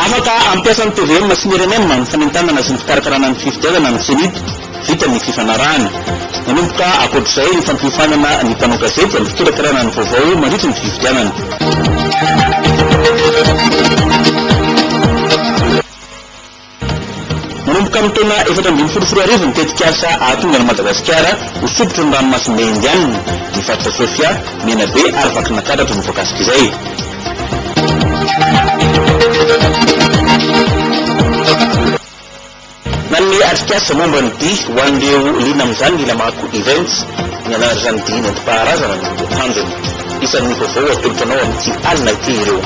Afaka hampiasa ny tvm sy ny rnm ny fanentanana sy ny fikarakarana ny fifidianana ny Cenit. Vita ny fifanarahana. Nanomboka ankoatr'izay ny fampiofanana ny mpanao gazety amin'ny fikirakirana ny vaovao mandritry ny fifidianana. Manomboka amin'ny taona 2014 ny tetikasa hahatonga an'i Madagasikara ho sompitry ny ranomasimbe Indianina. Ny faritra Sofia, Menabe ary Vakinankaratra no voakasik'izay. Nanome atrikasa momba ny dihy ho an'ireo liana amin'izany ny Lamako Events. Ny hananatra izany dihy nentim-paharazana no tanjony. Isan'ny vaovao atolotra anao amin'ity alina ity ireo.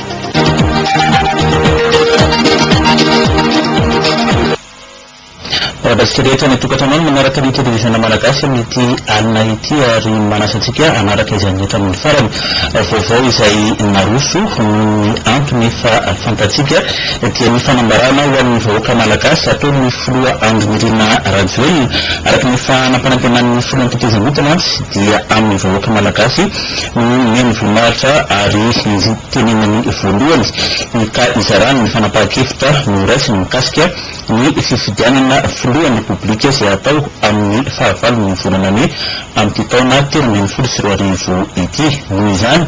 Mpiara-baisika rehetra any an-tokantrano any manaraka ny televiziona malagasy amin'ity alina ity ary manasa antsika hanaraka izany hatramin'ny farany. Vaovao izay naroso noho ny antony efa fantatsika dia ny fanambarana ho an'ny vahoaka malagasy ataon'ny filoha Andry Nirina Rajoelina. Araka ny efa nampanantenan'ny filohan'ny tetezamita mantsy dia amin'ny vahoaka malagasy no nomeny voninahitra ary tenenany voalohany ka izarany ny fanapahan-kevitra noraisiny mikasika ny fifidianana filohan'ny Repoblika izay hatao amin'ny fahavalon'ny volana mey amin'ity taona 2013 ity. Noho izany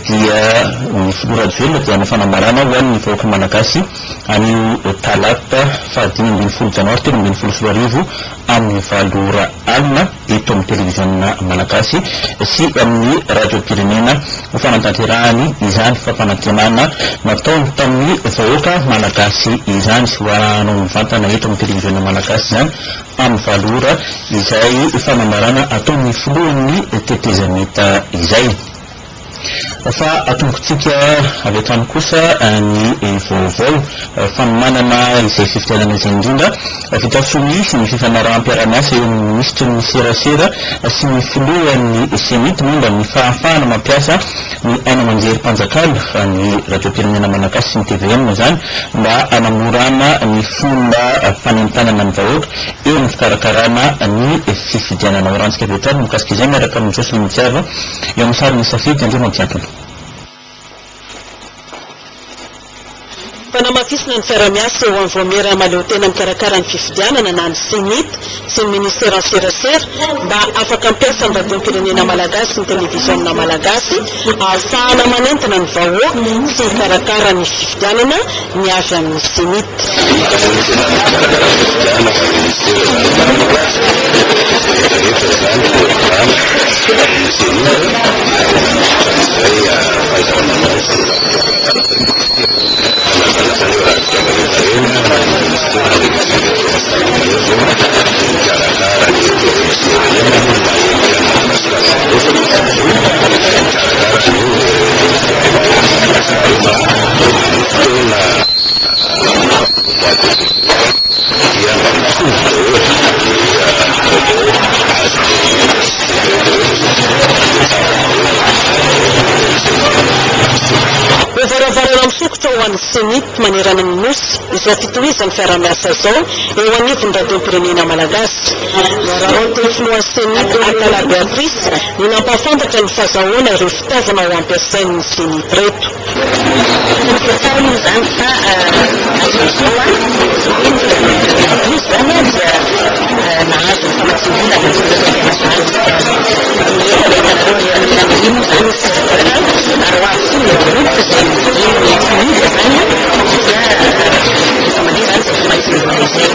dia ny filoha Rajoelina dia hanao fanambarana ho an'ny vahoaka malagasy anio talata faha 15 janoary 2013 amin'ny 8 ora alina eto amin'ny televiziona malagasy sy amin'ny radiom-pirenena ho fanatanterahany izany fampanantenana nataony tamin'ny vahoaka malagasy izany. Ho arahanao mivantana eto amin'ny televiziona malagasy izany amin'ny 8 ora izay fanambarana ataon'ny filohan'ny tetezamita izay. Fa atombokintsika avy hatrany kosa ny vaovao fanomanana izay fifidianana izay indrindra. Vita sonia ny fifanaraham-piaraha-miasa eo amin'ny minisitry ny serasera sy ny filohan'ny Cenit momba ny fahafahana mampiasa ny haino aman-jerim-panjakana, ny radiom-pirenena malagasy sy ny tvm izany, mba hanamorana ny fomba fanentanana ny vahoaka eo amin'ny fikarakarana ny fifidianana. Horahantsika avy hatrany mikasika izay miaraka amin'i Jocelyn Tsiava. Eo amin'ny sarin'i Safidy Andriamampiantona. Fanamafisana ny fiarahamiasa eo amin'ny Vaomiera mahaleotena mikarakara ny fifidianana na ny Cenit sy ny Ministeran'ny Serasera mba afaka hampiasa ny Radiom-pirenena Malagasy sy ny Televiziona Malagasy ahafahana manentana ny vahoaka sy hikarakara ny fifidianana ny avy amin'ny Cenit. Ho varavarana misokatra ho an'ny Cenit manerana ny Nosy izao fitohizan'ny fiaraha-miasa izao eo anivon'ny Radiom-pirenena Malagasy. Niararaotin'ny filohan'ny Cenit Atala Béatrice ny nampahafantatra ny fahazahoana ireo fitaovana ho ampiasain'ny Cenit ireto. Tokony tsara moa izany fa hatramin'izao an, ny izany an dia nahazo ny famatsiam-bola avy amin'ny filoham-pirenena ny efa hitanareo eo amin'ny mairie moa izany ny serveur ary ho avy koa ny groupe izay novidian'ny PNUD izany an dia efa mandeha izany izay famatsiam-bola izay.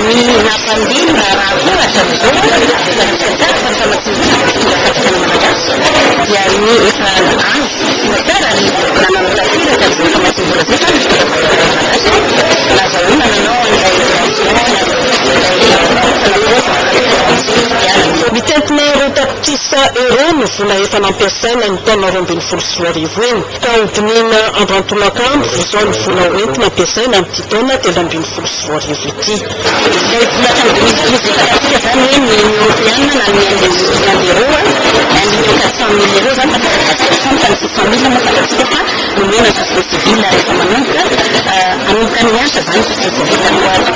Ny nampandeha ny raharaha koa hatramin'izao an, efa nisy tsara fa ny famatsiam-bola avy amin'ny fitondram-panjakana malagasy dia ny efa azo Tonga tsara ary nanana tanteraka izay famatsiam-bola izay fa ny fitondram-panjakana malagasy nazahoana nanao an'ilay opération ilay fanavaozana tanteraka ny fifidianana. Mitentina 2 tapitrisa euros ny vola efa nampiasaina ny taona 2012 iny, ka hodinihina androany tolakandro izao ny vola hoentina ampiasaina amin'ity taona 2013 ity. Izay vola tamin'ny 2012 izay fantatsika izany hoe ny Union Europeana na ny un d'euro, un million quatre cent mille euros izany fantatsika fa ny 700 mille moa fantatsika fa nomena ny société civile rehefa manomboka hanomboka ny asa izany société civile aloha ato.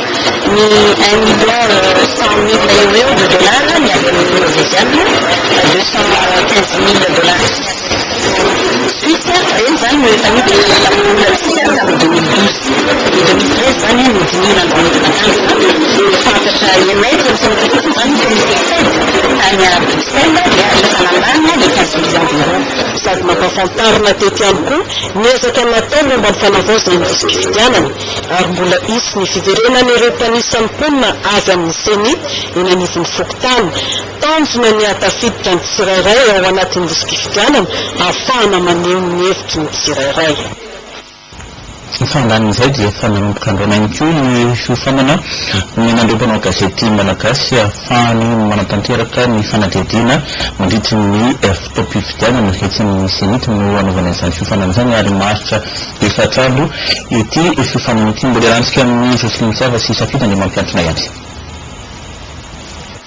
Ny un million cent mille eo ho eo de dollars ny avy amin'ny Norveziana, 215 mille dollars suisse, ireny izany no efa niditra tamin'ny volantsika tamin'ny 2012. Nofantarina teto ihany koa ny ezaka natao momba ny fanavaozana ny lisi-pifidianana ary mbola hisy ny fiverenan'ireo mpanisa ny mponina avy amin'ny Ceni eny anivon'ny fokontany. Tanjona ny hahatafiditra ny tsirairay ao anatin'ny lisi-pifidianana ahafahana maneho ny hevitry ny tsirairay. Fandanin'izay dia efa nanomboka androany ihany koa ny fiofanana nomena an'ireo mpanao gazety malagasy ahafahany manatanteraka ny fanadihadiana mandritry ny fotoam-pifidianana. Etsy amin'ny Cenit no hanaovana izany fiofanana izany ary maharitra efatra andro ity fiofanana ity. Mbola iarahantsika amin'i Jocelyne Tsiava sy Safidy Andriamampiantrona ihany.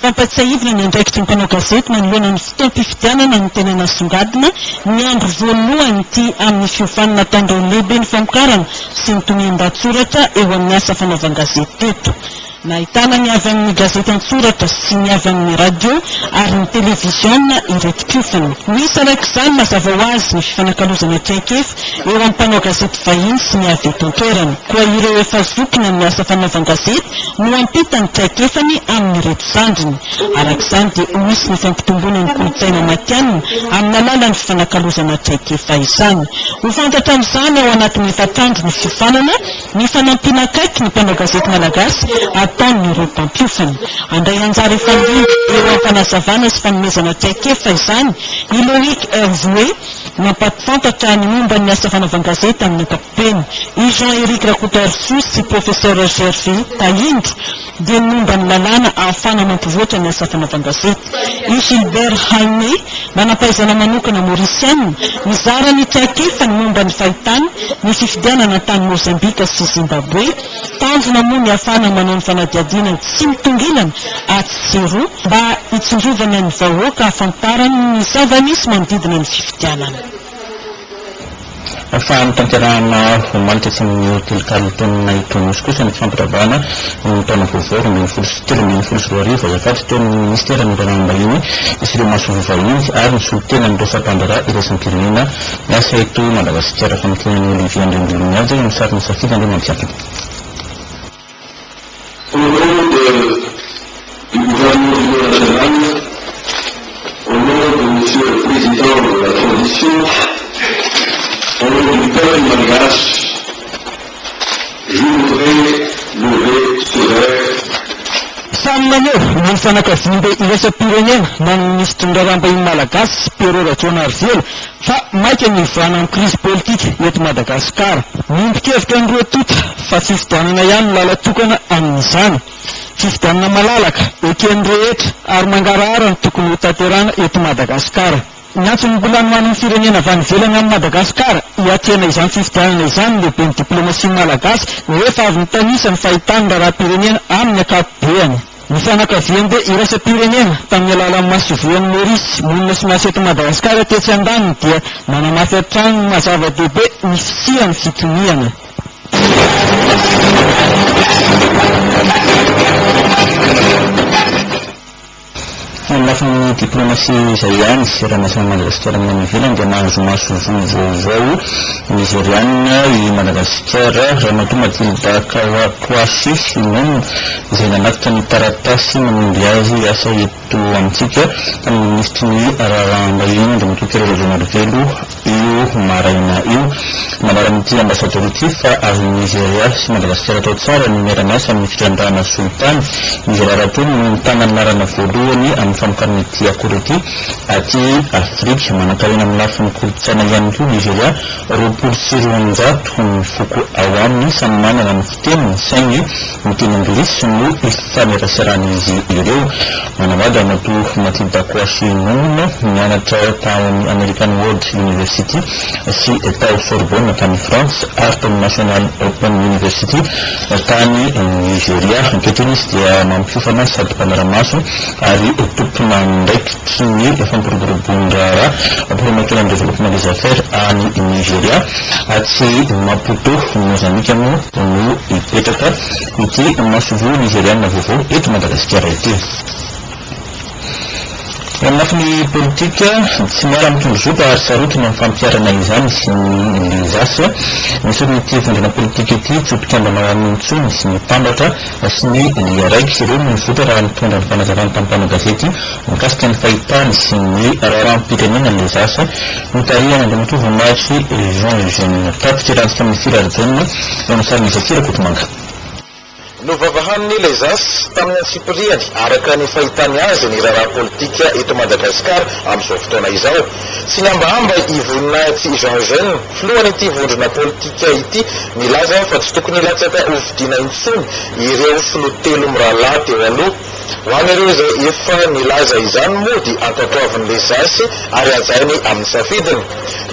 Fampatsiahivina ny andraikitry ny mpanao gazety manoloana ny fotoam-pifidianana no tena nasongadina ny andro voalohany ity amin'ny fiofanana ataon'ireo lehiben'ny famokarana sy ny tonian-dahatsoratra eo amin'ny asa fanaovan-gazety teto. Nahitana ny avy amin'ny gazety an-tsoratra sy ny avy amin'ny radio ary ny televiziona ireto mpiofana. Nisy araka izany mazava ho azy ny fifanakalozana traikefa eo amin'ny mpanao gazety vahiny sy ny avy eto an-toerana. Koa ireo efa zokiny amin'ny asa fanaovan-gazety no hampita ny traikefany amin'ireto zandriny. Araka izany dia ho hisy ny fampitomboana ny kolontsaina matihanina amin'ny alalan'ny fifanakalozana traikefa izany. Ho fantatra amin'izany ao anatin'ny efatr'andro ny fiofanana, ny fanampiana akaiky ny mpanao gazety malagasy ataon'ireo mpampiofana. Handray anjara hifandimby eo amin'ny fanazavana sy fanomezana traikefa izany i Loïc Hervouet, Nampahafantatra ny momba ny asa fanaovan-gazety amin'ny ankapobeny i Jean Eric Rakotoarisoa sy Professeur Gervais Tahindro dia ny momba ny lalàna ahafahana mampivoatra ny asa fanaovan-gazety. I Gilbert Haine, manampahaizana manokana Maorisiana, nizara ny traikefany momba ny fahitany ny fifidianana tany Mozambika sy Zimbabwe. Tanjona moa ny hahafahana manao ny fanadihadiana tsy mitongilana atsy sy eroa mba hitsinjovana ny vahoaka hahafantarany ny zava-misy manodidina ny fifidianana. Fa notanterahina omaly tetsy amin'ny hotely Carlton Itaosy kosa ny fampiravana ny taona vaovao 2013 azafady teo amin'ny minisiteran'ny Raharaham-bahiny sy ireo masoivoho vahiny ary ny solontenan'ireo sampandraharaha iraisam-pirenena miasa eto Madagasikara. Famintinan'i Olivier Andriambololonihaja eo amin'ny sarin'i Safidy Andriamampiantrana. Au nom de du gouvernement d'union nationale, au nom de Monsieur le Président de la Transition, au nom du peuple malgache, je voudrais lever ce verre. Samy maneho na ny fianakaviambe iraisam-pirenena na ny minisitry ny Raharaham-bahiny malagasy, Pierrot Rajaonarivelo, fa maika ny hivoahana amin'ny krizy politika eto Madagasikara. Miombon-kevitra ny roa tonta fa fifidianana ihany no lala-tokana amin'izany. Fifidianana malalaka, eken'ny rehetra ary mangarahara no tokony hotanterahina eto Madagasikara. Niantso ny mbola hanohanan'ny firenena avy any ivelany an'i Madagasikara hiatrehana izany fifidianana izany ny lehiben'ny diplomasia malagasy rehefa avy nitanisa ny fahitany ny raharaham-pirenena amin'ny ankapobeany. Ny fianakaviambe iraisam-pirenena, tamin'ny alalan'ny masoivohon'i Maurice, monina sy miasa eto Madagasikara tetsy andaniny dia nanamafy hatrany ny maha zava-dehibe ny fisian'ny fitoniana. Fa ny lafiny diplomasia izay ihany, raha miasa amin'i Madagasikara amin'ny any ivelany dia mahazo masoivoho vaovao Nizeriana i Madagasikara, Ramatoa Matilda Kawakwashi Simon, izay nanatitra ny taratasy manomby azy hiasa eto amintsika tamin'ny minisitry ny Raharaham-bahiny Andriamatoa Pierre Rajaonarivelo io maraina io. Nambaran'ity ambasadaoro ity fa azon'i Nizeria sy Madagasikara atao tsara ny miara-miasa amin'ny fitrandrahana solitany. Nizeria rahateo no mitana ny laharana voalohany amin'ny famokarana ity akora ity aty Afrika. Manankarena amin'ny lafiny kolontsaina ihany koa Nizeria, 220 ny foko ao aminy, samy manana ny fiteniny saingy ny teny anglisy no ifaneraseran'izy ireo. Manambady Ramatoa Matilda Kouachi Noun, nianatra tao amin'ny American World University sy tao Sorbonne tany Frantsa ary tao amin'ny National Open University tany Nigeria. Ankehitriny izy dia mampiofana sady mpanara-maso ary tompon'andraikitry ny fampiroboroboan-draharaha, promoteur en développement des affaires, any Nigeria. Atsy Maputo, Mozambika moa no hipetraka ity masoivoho nizeriana vaovao eto Madagasikara ity. Eo amin'ny lafiny politika, tsy miala amin'ny tondrozotra ary sarotiny amin'ny fampiharana izany ny Les-As. Nesorin'ity vondrona politika ity tsy ho mpikambana ao aminy intsony ny Tambatra sy ny Liaraiky. Ireo no nivoitra raha nitondra ny fanazavany tamin'ny mpanao gazety mikasika ny fahitany sy ny raharaham-pirenena Les-As notarihan'Andriamatoa Voninahitry Jean Eugène. Tatitra iarahantsika amin'i Fira Rajaona eo amin'ny sarin'i Zaki Rakotomanga. Novavahan'ny Les As tamin'ny antsipiriany araka ny fahitany azy ny raharaha politika eto Madagasikara amin'izao fotoana izao. Tsy nihambahamba i Voninahitsy Jean Eugène, filohan'ity vondrona politika ity, nilaza fa tsy tokony hilatsaka hofidiana intsony ireo filoha telo mirahalahy teo aloha. Ho an'ireo izay efa nilaza izany moa dia ankatoavin'ny Les As ary hajainy amin'ny safidiny.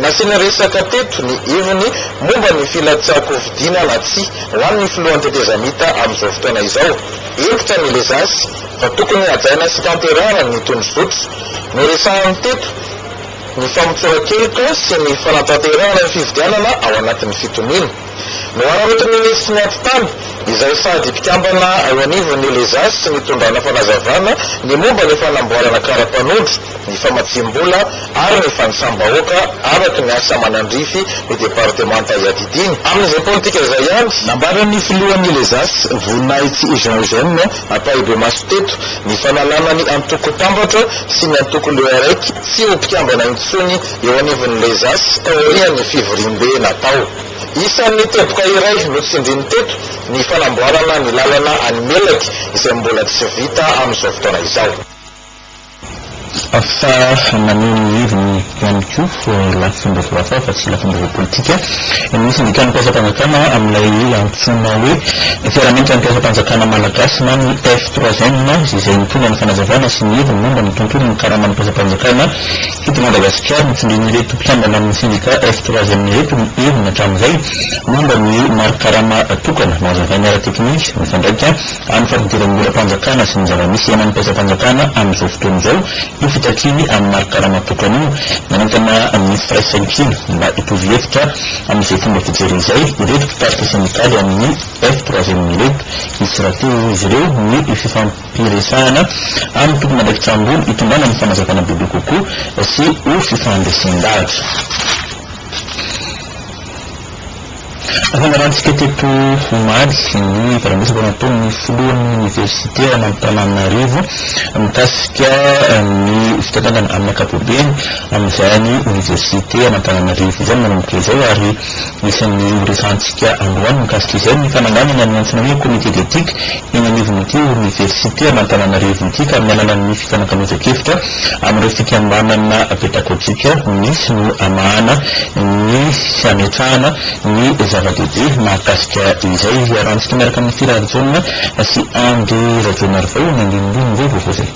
Nasiana resaka teto ny heviny momba ny filatsahan-kofidiana na tsia ho an'ny filohan'ny tetezamita amin'izao fotoana izao. Hentitra ny Les As fa tokony hajaina sy tanterahana ny tondrozotra. Noresahany teto ny famotsoran-keloka sy ny fanatanterahana ny fifidianana ao anatin'ny fitoniana. Nohararaotin'ny minisitry ny Atitany, izay sady mpikambana eo anivon'ny Les As nitondrana fanazavana ny momba ny fanamboarana kara-panondro, ny famatsiam-bola ary ny fanisam-bahoaka araka ny asa manandrify ny departemanta iadidiany. Amin'izay politika izay ihany, nambaran'ny filohan'ny Les As, Voninahitsy Jean Eugène, ampahibemaso teto, ny fanalana ny antoko Tambatra sy ny antoko Learec tsy ho mpikambana intsony eo anivon'ny Les As taorian'ny fivoriambe natao. Isan'ny teboka iray notsindriny teto ny fanamboarana ny lalana any Melaky izay mbola tsy vita amin'izao fotoana izao. Fa maneho ny heviny ihany koa lafim-baovao hafa fa tsy lafim-baovao politika ny syndicat-n'ny mpiasam-panjakana amin'ilay antsoina hoe fiaraha-mientan'ny mpiasam-panjakana malagasy na ny F3M izay nitondra ny fanazavana sy ny heviny momba ny tontolon'ny karaman'ny mpiasam-panjakana eto Madagasikara. Notsindrin'ireto mpikambana amin'ny sendika F3M ireto ny heviny hatramin'izay momba ny mari-karama tokana nazavainy ara-teknika mifandraika Amin'ny fampidiran'ny volam-panjakana sy ny zava-misy iainan'ny mpiasam-panjakana amin'izao fotoana izao io fitakiany amin'ny mari-karama tokana io. Nanentana ny firaisankina mba hitovy hevitra amin'izay fomba fijery izay ireto mpitarika sendikaly amin'ny F-troisième ireto. Hisy rahateo hoy izy ireo ny fifampiresahana amin'ny tompon'andraikitra ambony hitondrana ny fanazavana bebe kokoa sy ho fifandresen-dahatra. Fanarahantsika teto omaly ny valan-dresaka nataon'ny filohan'ny oniversite an'Antananarivo mikasika ny fitantanana amin'ny ankapobeny amin'izany oniversite an'Antananarivo izany manomboka izao ary isan'ny horesahantsika androany mikasika izay ny fananganana ny antsoina hoe comité d'éthique eny anivon'ity oniversite an'Antananarivo ity ka amin'ny alalan'ny fifanakalozan-kevitra Amin'ireo fikambanana pedagojika misy no amahana ny sy ametrahana ny zava-dehibe mahakasika izay. Iarahantsika miaraka amin'i Fira Harijaona sy Andry Rajaonarivao ny andinindin'izay vaovao izay.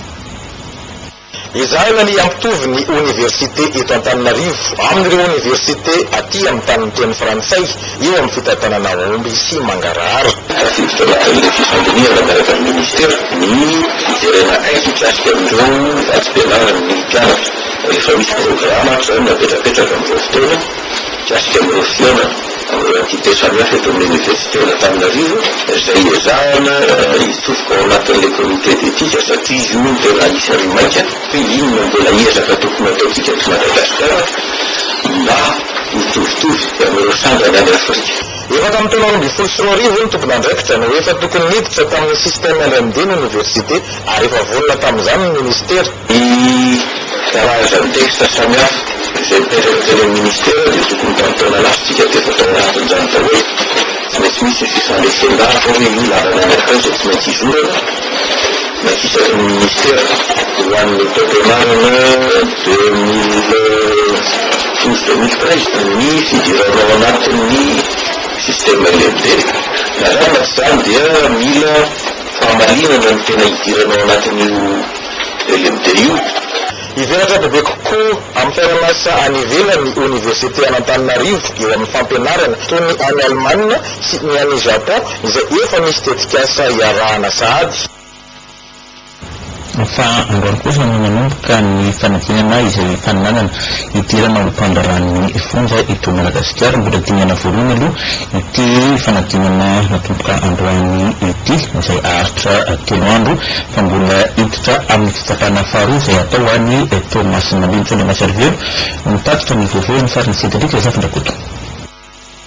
Ezahina ny hampitovy ny oniversite eto Antananarivo amin'ireo oniversite aty amin'ny tany miteny frantsay eo amin'ny fitantanana omby sy mangarahara. Tafiditra anatin'ilay fifandinihana miaraka amin'ny minisitera ny fijerena akaiky mikasika an'ireo vatsim-pianaran'ny mpianatra. Efa misy programa ary izao napetrapetraka amin'izao fotoana mikasika an'ireo fihaonana amin'ireo entité samihafa eto amin'ny oniversiten'Antananarivo izay ezahana hitsofoka ao anatin'ilay comité d'éthique satria izy io no tena anisan'ny maika hoe inona mbola ezaka tokony hataontsika eto Madagasikara mba hitovitovy amin'ireo sangany any Afrika. Efa tamin'ny taona 2012 ny tompon'andraikitra no efa tokony niditra tamin'ny système LMD ny oniversite ary efa vonona tamin'izany ny minisitera. Ny karazan'ny texte samihafa izay mipetraka teny amin'ny minisitera dia tokony tamin'ny taona lasa isika dia efa tao anatin'izany daholo. Tsy maintsy misy ny fifandresen-dahatra hoe io lalana anankiray izay tsy maintsy izorana na isaky ny minisitera ho an'ny taom-pianarana 2012 2013 ny fidirana ao anatin'ny système LMD. Na izany na tsy izany dia mila fahamalinana ny tena hidirana ao anatin'io LMD io. Hivelatra bebe kokoa amin'ny fiaraha-miasa any ivelany ny oniversite an'Antananarivo eo amin'ny fampianarana toy ny any Alemana sy ny any Japon izay efa misy tetikasa iarahana sahady. Fa androany kosa no nanomboka ny fanadinana izay hifaninanana hidirana ho mpandraharahan'ny fonja eto Madagasikara. Mbola dingana voalohany aloha ity fanadinana natomboka androany ity izay haharitra telo andro fa mbola hiditra amin'ny fitsapana faharoa izay hatao any Toamasina. Ambinintsoa Andriamasarivelo mitatitra ny vaovao eny sarin'i Cédric Razafindrakoto.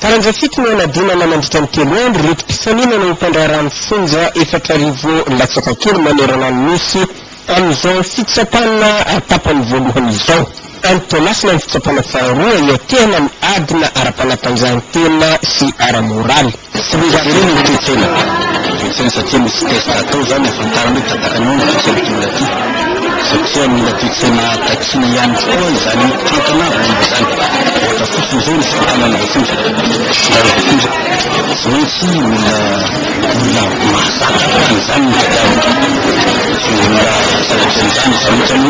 Taranja fito no hanadinana mandritra ny telo andro ireto mpifaninana ho mpandraharahan'ny fonja 4000 latsaka kely manerana ny Nosy amin'izao fitsapana tapany voalohany izao. Any Toamasina ny fitsapana faharoa hiatrehana ny adina ara-panatanjahantena sy ara-moraly. Tsy mila jerena ny toe-tsaina, toe-tsaina satria misy test atao izany ahafantarana hoe tatakanao ny toe-tsain'ity olona ity, satria mila toe-tsaina takiana ihany koa izany mitantana olona izany, ohatra fotsiny izao ny fitantanana voafonja, fitondrana voafonja, tsy maintsy mila olona mahazaka an'izany no tadiavina, tsy olona sanatria an'izany, izany ohatra ny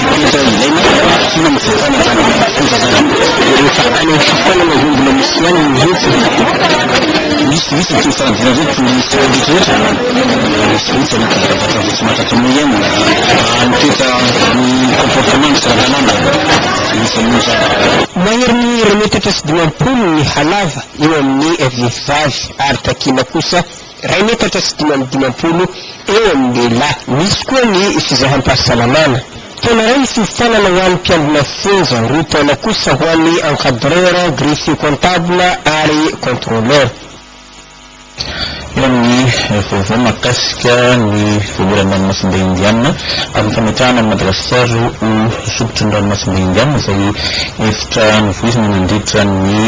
fepetra ilaina takiana amin'ny fitantanana izany voafonja izany. Rehefa any amin'ny fifidianana ve mbola misy ihany ny hetsika? Misy, misy ny toy fanadinana ireo toy ny rehetra rehetra. Misy mihitsy anaty zavatra vitsy mahatratra anao ihany na ny toetra, ny comportement ny saran-dalàna. Misy an'io izany. Maherin'ny 150 metatra ny halava eo amin'ny vehivavy ary takiana kosa 155 metatra eo amin'ny lehilahy. Misy koa ny fizaham-pahasalamana. Taona iray ny fiofanana ho an'ny mpiambina fonja, roa taona kosa ho an'ny encadreur, greffier comptable ary contrôleur. Eo amin'ny vaovao mahakasika ny voalohan'ny ranomasimbe Indiana amin'ny fametrahana an'i Madagasikara ho sokotry ny ranomasimbe Indiana izay hevitra novoizina nandritra ny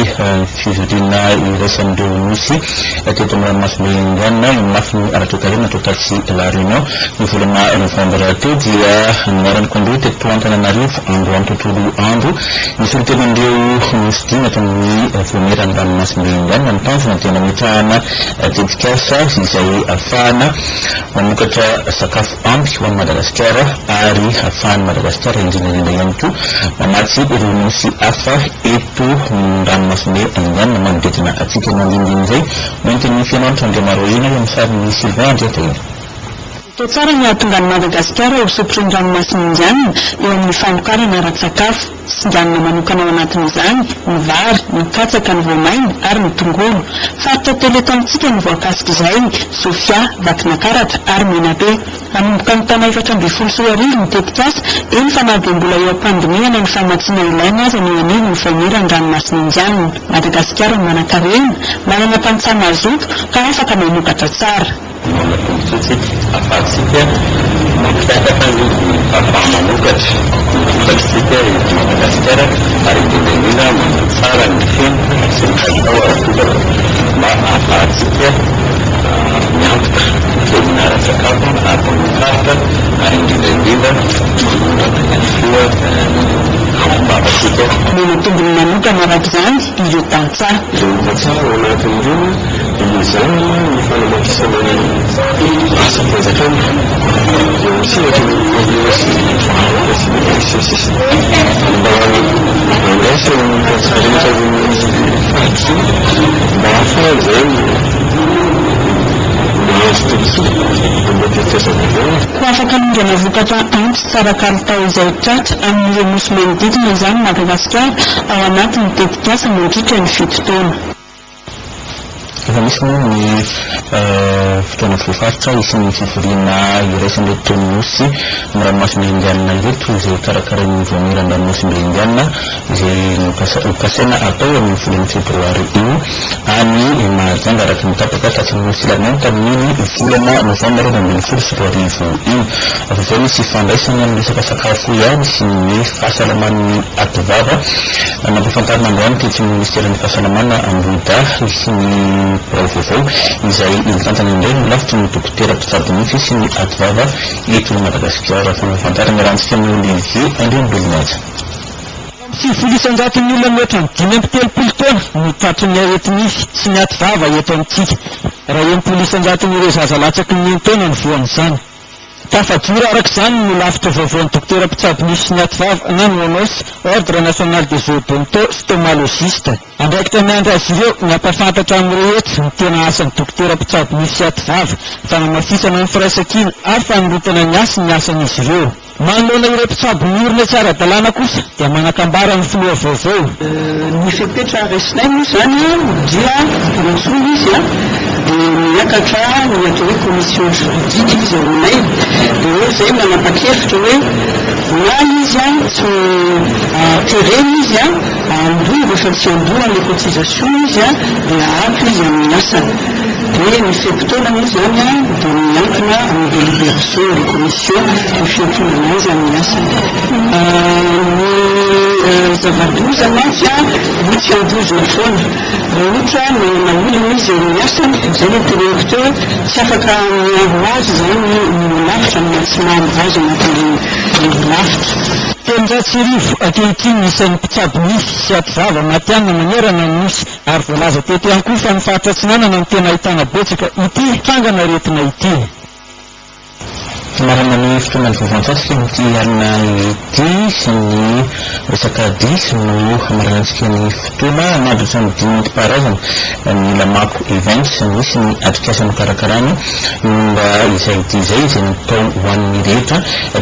fivoriana iraisan'ireo nosy teto amin'ny ranomasimbe Indiana eo amin'ny lafiny ara-toekarena atao tatsy La Réunion ny volana novambra teo dia niara-nikondro teto Antananarivo androany tontolo andro ny solontenan'ireo nosy dimy ato amin'ny voamieran'ny ranomasimbe Indiana. Ny tanjona dia nametrahana tetikasa izay ahafahana mamokatra sakafo ampy ho an'i Madagasikara ary ahafahan'i Madagasikara indrindra indrindra ihany koa mamatsy ireo nosy hafa eto ranomasimbe Indiana manodidina antsika. Ny andinindiny izay no entin'ny Fianarantsoa Andriamarohena eo amin'ny sarin'i Sylvain Andriatahina. Atao tsara ny hahatonga an'i Madagasikara ho sopitry ny ranomasina Indiana eo amin'ny famokarana ara-tsakafo. Singanina manokana ao anatin'izany ny vary, ny katsaka, ny voamaina ary ny tongolo. Faritra telo eto amintsika no voakasik'izay, Sofia, Vakinakaratra ary Menabe. Hanomboka ny taona 2014 ny tetikasa, eny fa na dia mbola eo am-pandinihana ny famatsiana ilaina aza ny eo anivon'ny Vaomieran'ny Ranomasina Indiana. Madagasikara manankarena, manana tantsaha mazoto ka afaka mamokatra tsara. Manana tombontsoa isika ahafahantsika mampiakatra ny fahafaha-mamokatra ny vokatr'isika eto Madagasikara ary indrindra indrindra manatsara ny fenitra sy ny kalitao ara-bokatra mba ahafahantsika miantoka ny fiahiana ara-tsakafo ato amin'ny faritra ary indrindra indrindra manondrana ihany koa ny ambom-bavantsika. Nomena tombony manokana araka izany ireo tantsaha. Ireo tantsaha ao anatin'ireo dia ezahana ny fanamafisana ny asam-panjakana eo amin'ny sehatra ny fihariana sy ny varotra sy ny sy ny sisa mba handraisana ny tantsaha rehetra any amin'ny faritra iny mba hahafahany izany mahazo tombontsoa amin'ny tetikasa vaovao. Ho afaka hanondrana vokatra ampy sy tsara kalitao izay tratra amin'ireo nosy manodidina izany Madagasikara ao anatin'ny tetikasa mandritra ny fito taona. Efa misy moa ny fotoana voafaritra hisian'ny fivoriana iraisan'ireto nosy amin'ny ranomasimbe Indianina ireto izay hokarakarain'ny Vaomieran'ny ranomasimbe Indianina izay nokasaina hatao amin'ny volana febroary io any Mahajanga araka ny tapaka tatsy amin'ny Nosy La Réunion tamin'iny volana novambra 2012 iny. Vaovao misy ifandraisany amin'ny resaka sakafo ihany sy ny fahasalaman'ny ativava. Nampahafantarina androany tetsy amin'ny minisiteran'ny fahasalamana Ambohidahy sy ny birao vaovao izay mitantana indray ny lafitry ny dokotera mpitsabo nify sy ny ativava eto Madagasikara. Fampahafantarana iarahantsika amin'i Olivier Andriambololonhaja. 90 isan-jaton'ny olona mihoatra ny 35 taona no tratry ny areti-nify sy ny ativava eto amintsika. Raha 60 isan-jaton'ireo zaza latsaky ny enin-taona no voan'izany. Tafajoro araka izany ny holafitra vaovaon'ny dokotera mpitsabo nify sy ny ativava na ny ONOS, Ordre National des Odonto-Stomalogiste. Andraikitra miandry azy ireo ny hampahafantatra amin'ny rehetra ny tena asan'ny dokotera mpitsabo nify sy ativava, fanamafisana ny firaisankina ary fanolotana ny hasiny ny asan'izy ireo. Manoloana ireo mpitsabo miorina tsy ara-dalàna kosa dia manan-kambara ny filoha vaovao. Ny fepetra raisinay moa izany dia nantsoina izy dia miakatra ny atao hoe commission juridique izy ao aminay dia eo izay manapa-kevitra hoe na izy tsy terena izy Andoha rehefa tsy andoha an'ilay cotisation izy dia ato izy amin'ny asany. Dia ny fe-potoana moa izany dia miankina amin'ny délibération de commission ny fiantonana azy amin'ny asany. Ny zava-doza mantsy io tsy andoha izao foana. Raha ohatra manana olana izy eo amin'ny asany, izay no teneniko teo hoe tsy afaka miaro azy izany ny holafitra na tsy maharo azy anatin'ny holafitra. 1300 ankehitriny ny isan'ny mpitsabo nify sy ativava matihanina manerana ny Nosy ary voalaza teto ihany koa fa ny faritra Atsinanana no tena ahitana betsaka ity trangana aretina ity. Marina ny fotoana nivoavantsasika amin'ity alina ity sy ny resaka dihy no hamaranantsika ny fotoana. Mandritra ny dihy nentim-paharazana ny Lamako Events nisy ny atrikasa nokarakarany Momba izay dihy izay, izay natao ho an'ny rehetra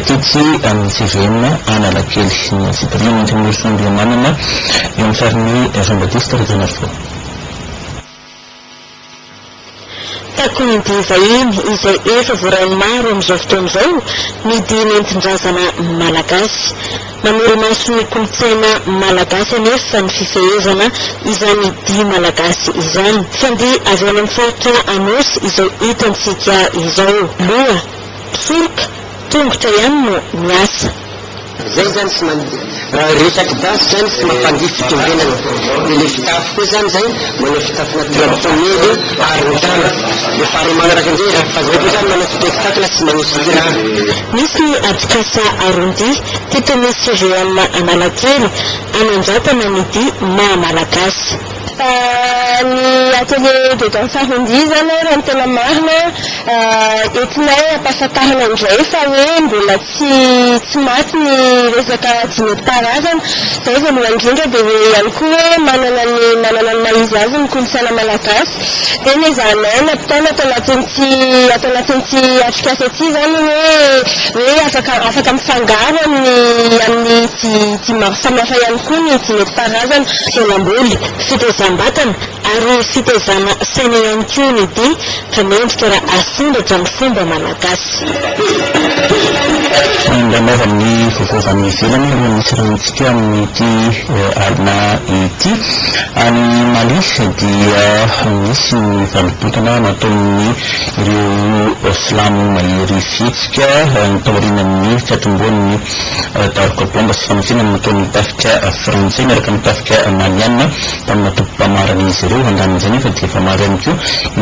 tetsy amin'ny CGM Analakely. Ny antsipiriany entin'i Nelson Andriamanana eo amin'ny sarin'i Jean Baptiste Rajaonarivelo. Takon'ny dihy vahiny izay efa voarain'ny maro amin'izao fotoana izao ny dihy nentin-drazana malagasy. Manoro-maso ny kolontsaina malagasy anefa ny fifehezana izany dihy malagasy izany. Fandihy avy any amin'ny faritra Anôsy izao hitantsika izao. Loha, soroka, tongotra ihany no miasa. Zay zany tsy mandihy. Raha resaky danse zany tsy mampandihy fitombenana. De le fitafy koa zany zay manao fitafina traditionnel arindrana. De faharoa manaraka an'izay raha fa zay koa zany manao spectacle tsy manisy hira. Nisy ny atrikasa Arondia teto amin'ny CGM Analakely hanandratana ny dihy maha Malagasy. Ny atelier de danse arrondi izany raha ny tena marina entinay hampahafantarana indray fa hoe mbola tsy tsy maty ny resaka dihy nentim-paharazana. Izay voalohany indrindra dia hoe ihany koa hoe manana ny manana ny maha izy azy ny kolontsaina malagasy. Dia nezahanay nampitaina ato anatin'ity ato anatin'ity atrikasa ity izany hoe hoe afaka afaka mifangaro amin'ny amin'ny dihy dihy maro samihafa ihany koa ny dihy nentim-paharazana. Fialamboly, fitaizam-batana ary fitaizana saina ihany koa ny dihy ka mendrika raha asandratra amin'ny fomba malagasy. Lalaovy amin'ny vaovao avy any ivelany alohan'ny hisarahantsika amin'ity alina ity. Any Mali dia nisy ny valim-bontana nataon'ny ireo silamo mahery fihetsika taorian'ny fiatombohan'ny daroka baomba sy fanafihana nataon'ny tafika frantsay miaraka amin'ny tafika maliana tamina tobim-pamaran'izy ireo. Andanin'izay nefa dia efa maro ihany koa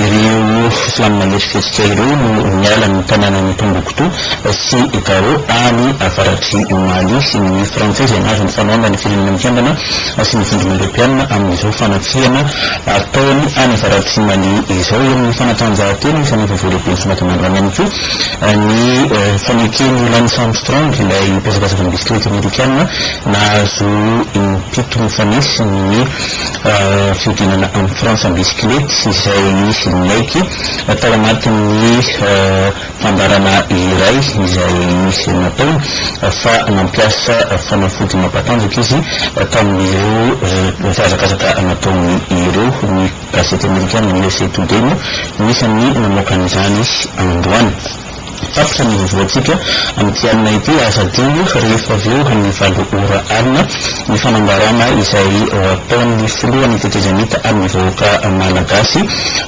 ireo silamo mahery fihetsika ireo no niala ny tanànan'i Tombouctou sy Gao any avaratr'i Mali. Ny frantsay izay nahazo ny fanohanan'ny Firenena Mikambana sy ny Vondrona Eoropeana amin'izao fanafihana ataony any avaratr'i Mali izao. Eo amin'ny fanatanjahantena, isan'ny vaovao lehibe nisongadina androany ihany koa ny faneken'i Lance Armstrong, ilay mpihazakazaka am-bisikileta amerikana nahazo im-pito mifanesy ny fihodinana amin'i Frantsa am-bisikilety, izay niaiky tao anatin'ny fandaharana iray izay nataony fa nampiasa fanafody mampatanjaka izy tamin'ireo fihazakazaka nataony ireo. Ny gazety amerikana USA Today moa no isan'ny namoaka an'izany androany. Tapitra ny vaovaontsika amin'ity alina ity. Aza adino rehefa avy eo amin'ny 8 ora alina ny fanambarana izay ho ataon'ny filohan'ny tetezamita amin'ny vahoaka malagasy.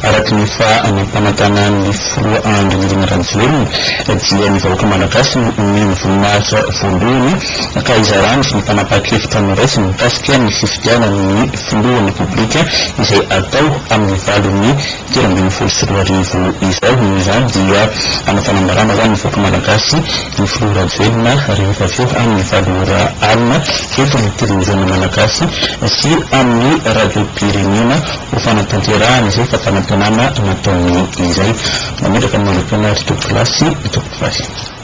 Araka ny efa nampanantenan'ny filoha Andry Nirina Rajoelina dia ny vahoaka malagasy no omeny voninahitra voalohany ka hizarany ny fanapahan-kevitra noraisiny mikasika ny fifidianana ny filohan'ny Repoblika izay atao amin'ny 8 ny 2013 izao. Noho izany dia hanao fanambarana ho an'ny vahoaka malagasy ny filoha Rajoelina rehefa avy eo amin'ny 8 ora alina eto amin'ny televiziona malagasy sy amin'ny radiom-pirenena ho fanatanterahana izay fampanantenana nataony izay. Mametraka ny mandra-pihaona ry tompokolahy sy tompokovavy.